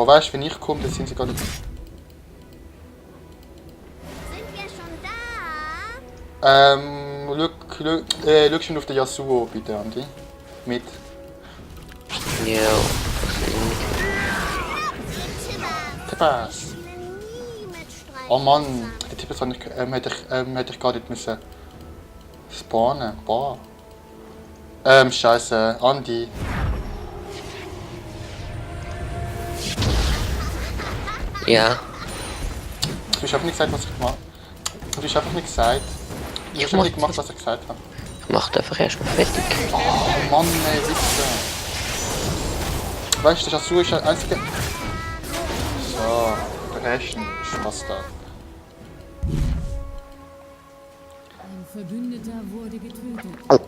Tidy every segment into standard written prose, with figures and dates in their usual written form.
Aber weißt du, wenn ich komme, dann sind sie gar nicht. Sind wir schon da? Schau schon auf den Yasuo bitte, Andi. Mit. Ja, Tippers. Ich will nie mit Streit Oh Mann, zusammen. die Tippers hätte ich gar nicht müssen spawnen. Boah. Scheiße, Andi. ja. Du hast einfach nicht gesagt, was ich gemacht habe. Du hast einfach nicht gesagt. Ich habe nicht gemacht, was ich gesagt habe. Ich mach einfach erstmal fertig. Oh Mann, ey, Wichser. Weißt du, das Yasuo ist der einzige. So, der Rest ist fast da. Ein Verbündeter wurde getötet.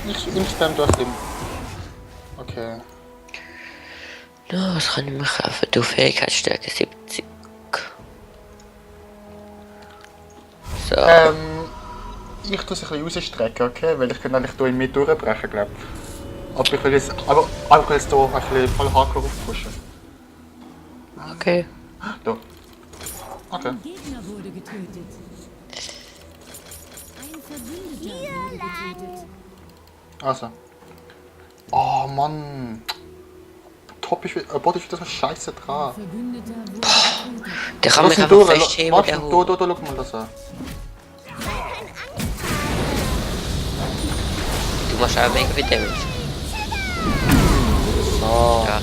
Ich spam durch den. Okay. Ja, was kann ich mir kaufen? Du Fähigkeitsstärke 70. So. Ich tue es ein bisschen rausstrecken, okay? Weil ich kann eigentlich hier in mir durchbrechen, glaube ich. Aber ich will jetzt, ich will jetzt hier ein bisschen voll Hardcore aufpushen. Okay. Da. Okay. Ein Gegner wurde getötet. Ein Verbündeter wurde getötet. Also. Oh Mann. Top ist wieder, Bot ist wieder so scheiße dran. Verbündeter wurde getötet. Der kann mich Lass ihn einfach durch, festheben mit der da, Hut. schau mal das an. Du machst auch mega viel Damage. So. Ja.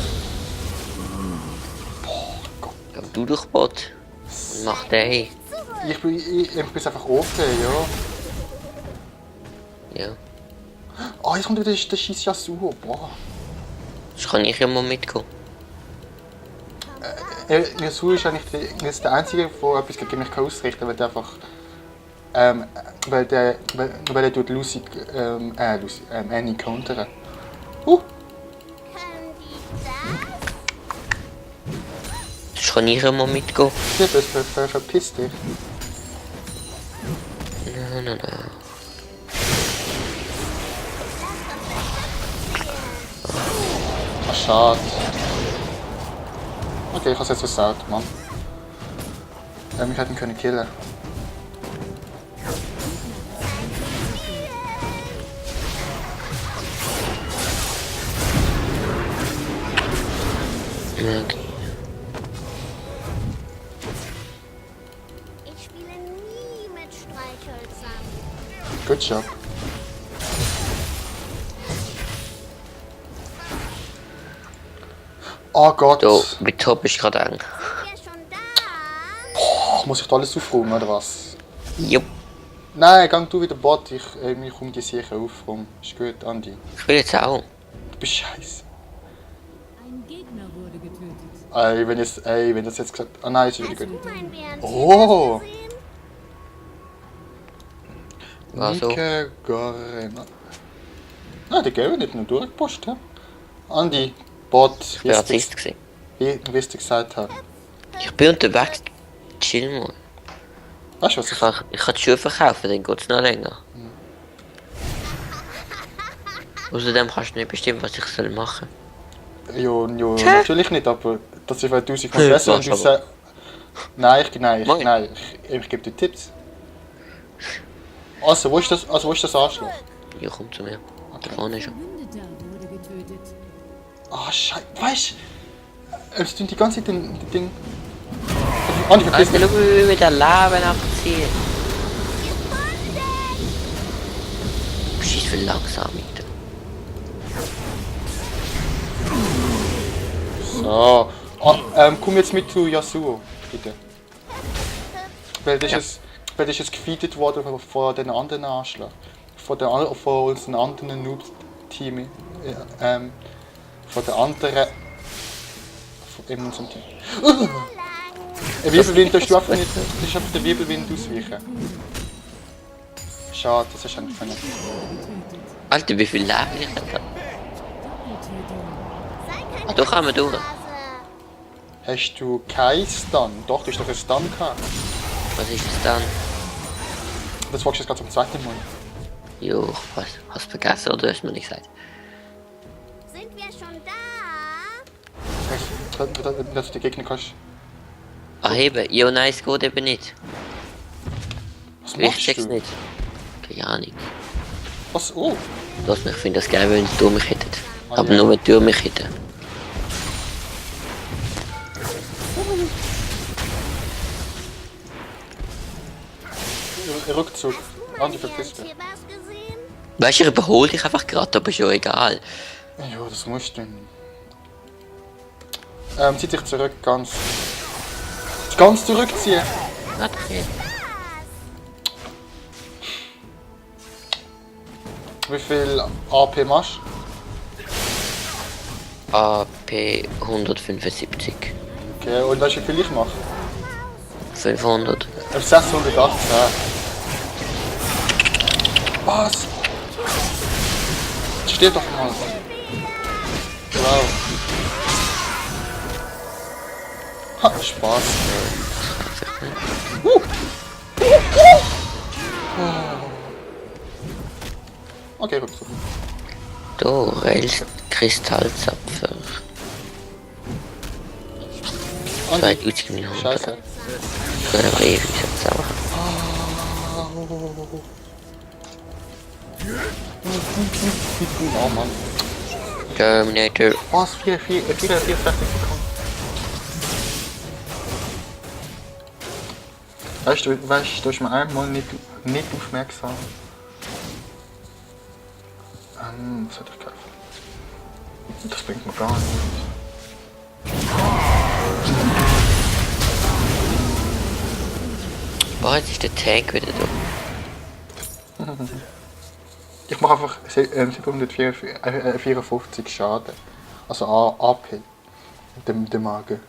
Ja, du durch Bot. Und mach den. Ich bin einfach offen, ja. Ja. Oh, jetzt kommt wieder der scheiß Yasuo. Boah. Das kann ich ja mal mitkommen. Yasuo ist eigentlich der Einzige, der etwas gegen mich ausrichten kann, weil der einfach. Weil er tut Lucy Annie countern. Können die das? Das kann ich ja mal mitgehen. Verpiss dich. Nein. Ach, schade. Okay, ich hab's jetzt versaut, Mann. Ich hätte ihn können killen. Okay. Ich spiele nie mit Streichhölzern. Good job. Oh Gott. Du, mit Top ist gerade eng. Sind wir schon da? Oh, muss ich da alles aufräumen, oder was? Jupp. Nein, gang du wieder Bot. Ich komme die sicher aufräumen. Ist gut, Andi. Ich will jetzt auch. Du bist scheiße. Ein Gegner wurde getötet. Wenn das jetzt gesagt. Ah nein, ist wieder Hast gut. du mein Bären Oh. gesehen? Also. Nike Garena. Ah, der Gary hat noch durchgepusht, hä? Andi, Bot, Ich bin Rassist gewesen. wie ich gesagt habe. Ich bin unterwegs. Chill mal. Weißt du was? Ich kann die Schuhe verkaufen, dann geht es noch länger. Außerdem kannst du nicht bestimmen, was ich soll machen. Jo, natürlich nicht, aber das ist 1000 Mal besser, wenn du machst sagst. Nein, Moin. ich gebe dir Tipps. Also, wo ist das Arschloch? Ja, komm zu mir. Da vorne schon. Verbündeter wurde getötet. Ah, Scheiße, weißt du? Es tun die ganze Zeit die Ding. Andi, verpiss Alter, dich. schau, wie wir mit der Leben abziehen. Du bist viel langsam, Alter. So. Komm jetzt mit zu Yasuo, bitte. Weil das ist jetzt gefeedet worden von den anderen Arschloch. Von unseren anderen Noob-Team. Von den anderen. In unserem Team. Ein Wirbelwind, darfst du einfach nicht. Das ist einfach der Wirbelwind ausweichen. Schade, das ist eigentlich nicht. Alter, wie viel Leben ich habe. Sei kein Da kommen wir durch. Hase. Hast du keinen Stun? Doch, du hast doch einen Stun gehabt. Was ist es dann? Das fragst du jetzt gerade zum zweiten Mal. Jo, was? Hast du vergessen oder hast du mir nicht gesagt? Sind wir Dass du die Gegner kannst. Ah, eben. Ja, nein, es geht eben nicht. Was Ich machst check's du? nicht. Keine Ahnung. Was? Oh! Lass mich, ich finde das geil, wenn sie durch mich hätten. Ah, Aber ja. nur durch mich hätten. Rückzug. Andi, verpiss dich. Hier was gesehen? Weißt du, ich überhole dich einfach gerade, aber ist ja egal. Ja, das musst du. Zieht sich zurück, ganz. Ganz zurückziehen! Okay. Wie viel AP machst AP 175. du? Okay, und weißt du, wie viel ich mache? 500. Auf 618. Was? Steh doch mal. Wow. Ha, Spaß. Okay, Rückzug. Da, Rails Kristallzapfer. Andi, 2900. Scheiße. Ewig jetzt auch. Oh Mann. Terminator. Was? 64 Sekunden. Weißt du, du bist mir einmal nicht aufmerksam. Was hat ich gekauft? Das bringt mir gar nichts. Boah, jetzt ist der Tank wieder da. Ich mache einfach 754 Schaden. Also AP. Dem Magen.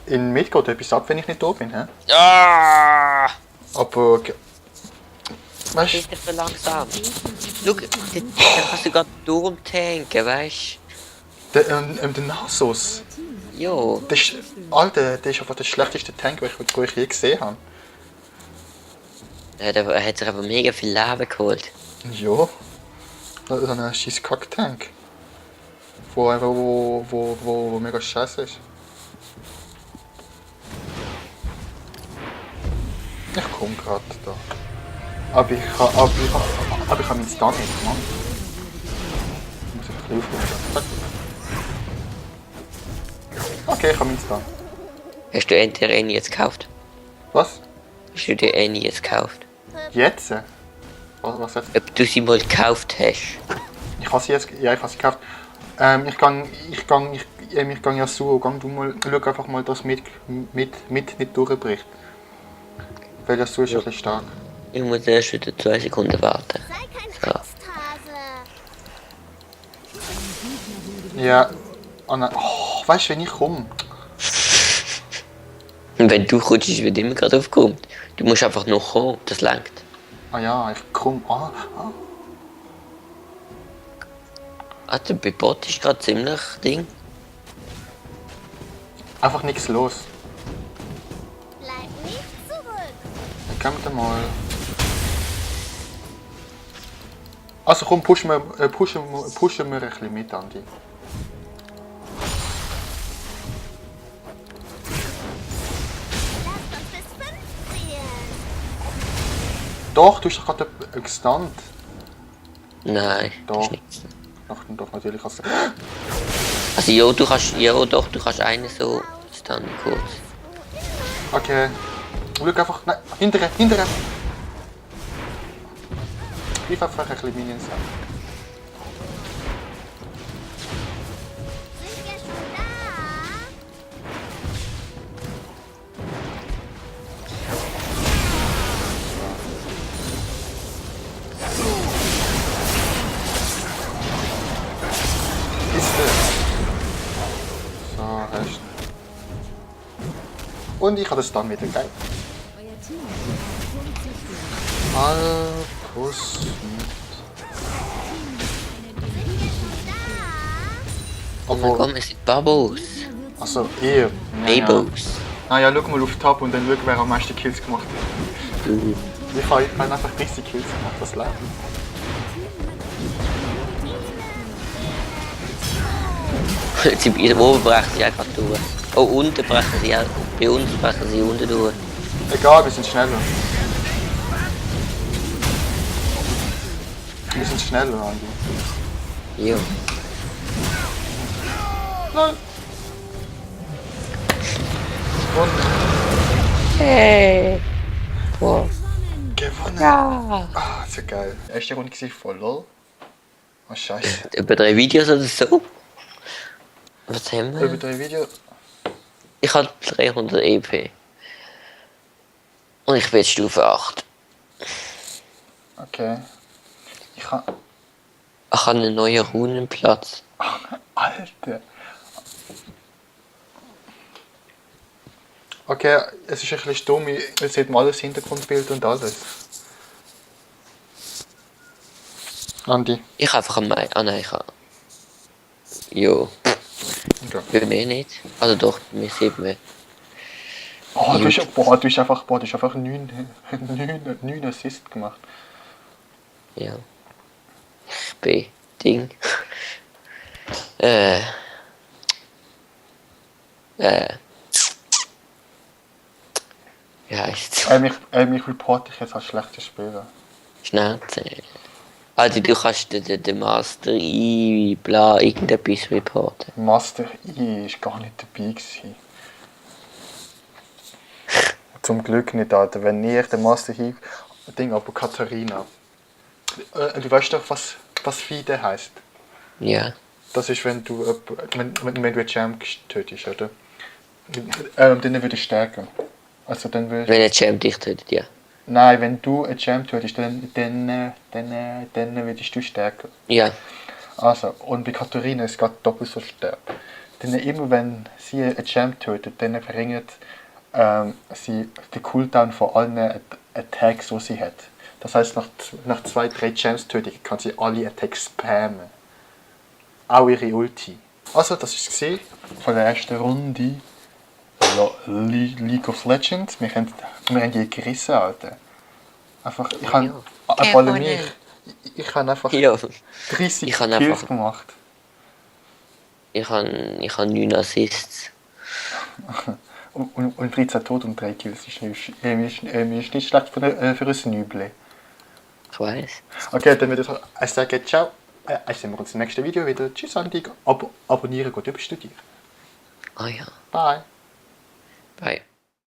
In Mid geht etwas ab, wenn ich nicht da bin, hä? Ah! Aber. Weißt Ist nicht so langsam. Schau, dann kannst du gerade durchtanken, weißt du, der Nasus. du? Jo. Das ist, Alter, das ist einfach der schlechteste Tank, den ich je gesehen habe. Er hat sich aber mega viel Leben geholt. Ja. So ein scheiß Kack-Tank. Wo mega scheiße ist. Ich komm grad da. Aber ich kann meinen Stun nicht, Mann. Muss ich ein bisschen aufpassen. Okay, ich habe meinen Stun. Hast du entweder eine jetzt gekauft? Was? Hast du dir eine jetzt gekauft? Jetzt? Was jetzt? Ob du sie mal gekauft hast? Ich habe sie jetzt, ja, ich habe sie gekauft. Ich gang Yasuo, gang du mal, schau einfach mal, dass mit nicht durchbricht. Weil Yasuo ist ein bisschen stark. Ich muss erst wieder 2 Sekunden warten. Sei kein So. Angsthase. Ja. Oh nein. Oh, weißt du, wenn ich komme? Und wenn du kommst, ist wieder immer gerade aufkommt. Du musst einfach noch kommen, das langt. Ah ja, ich komme. Also bei Bot ist gerade ziemlich Ding. Einfach nichts los. Bleib nicht zurück. Dann kommt er mal. Also komm, pushen wir ein bisschen mit, Andi. Lasst uns bis 5 zählen. Doch, du hast doch gerade gestunt. Nein, das Doch. ist nichts. Doch, natürlich hast du. Also ja, du kannst, ja doch, du kannst einen so stunnen kurz. Okay. Schau einfach. Nein, hinterher! Ich einfach ein bisschen Minions an. Sind wir schon da? Ist es. So, hast du. Und ich habe das dann wieder, geil. Euer Team hat den Turm zerstört. Alpus. Obwohl. Komm, es sind Babos. Also, ihr. Babos. Ja, schau mal auf Tab und dann schau, wer am meisten Kills gemacht hat. Ich habe einfach 30 Kills gemacht, das läuft. Sie oben brechen sie auch gerade durch. Oh, unten brechen sie auch. Bei uns brechen sie unten durch. Egal, wir sind schneller. Wir sind schneller, Andi. Jo. Nein! Und Hey! Boah. gewonnen! Ja! Ah, so geil. Erste Runde war voll, lol. Oh, scheiße. Über 3 Videos oder so? Was haben Über wir? 3 Videos. Ich habe 300 EP. Und ich bin jetzt Stufe 8. Okay. Ich kann. Ich habe einen neuen Runenplatz. Alter! Okay, es ist ein bisschen dumm, ihr seht mal alles Hintergrundbild und alles. Andi. Ich habe einfach am Ah nein, ich habe. Jo. Okay. Bei mir nicht. Also doch, bei mir sieht man. Oh, du hast einfach 9 Assists gemacht. Ja. Ich bin Ding. Wie heisst's? Mich reporte ich jetzt als schlechter Spieler. Schnauze. Also du kannst den Master bla irgendetwas reporten. Master I ist gar nicht dabei gewesen. Zum Glück nicht, Alter. Wenn nicht, der Master I Ding, aber Katharina. Du weißt doch, was FIDE heisst? Ja. Das ist, wenn du einen Champ tötest, oder? Dann würde ich stärken. Also dann würde Wenn ein Champ dich tötet, ja. Nein, wenn du einen Champ tötest, dann würdest du stärker. Ja. Also, und bei Katharina ist es gerade doppelt so stark. Denn immer wenn sie einen Champ tötet, dann verringert sie den Cooldown von allen Attacks, die sie hat. Das heißt, nach 2-3 Champs-Tötungen kann sie alle Attacks spammen. Auch ihre Ulti. Also, das war es von der ersten Runde League of Legends. Wir haben die gerissen, Alter. Einfach, ich habe einfach Ja. 30 Ich kann Kills einfach- gemacht. Ich habe 9 Assists. Und 13 Tod und 3 Kills. Ist nicht schlecht für ein Nüble. Ich weiß. Okay, dann würde ich sagen, ciao. Sehen wir uns im nächsten Video wieder. Tschüss, Andi. Abonnieren, gut überstudieren. Ah ja. Bye. Bye.